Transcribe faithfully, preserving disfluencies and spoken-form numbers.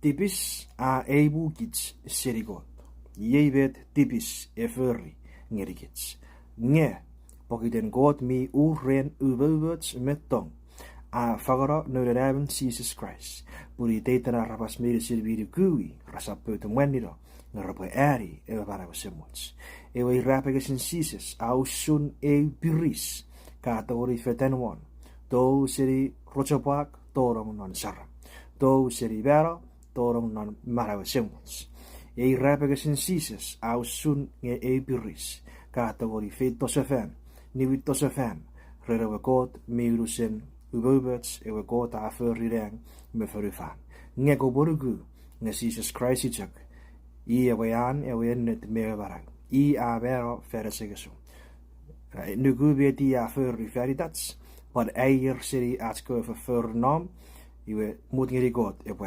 Tipis a eimukich seni Kot. Iei met tipis e fori ngenikich. Nge, pokiten Kot mi ur ren umoumoch me tong, a fangeno Noun we Anaemon Jises Kraist, pun iteiten aramas meinisin mi nuku i resap pout mwanino, nge repwe ani ewe manau esemuch. Ewe irapengesin Jises a usun eu piris ka tongeni fetan won, tou seni rochopwak tonong non saram, tou seni mano tonong non manau esemuch. Ei irapengesin Jises a usun nge eu piris ka tongeni feito sefan, niwinto sefan ren ewe Kot mi unusen umoumoch, ewe Kot a fori nang me fonufan. Nge kopwe nuku nge Jises Kraist chok, i ewe an, ewe ennet me ewe manau. I a mano fan asengesin. Nuku met i a fori fan itach, pwan aier seni ach kewe foffor nom, iwe mut ngeni Kot epwe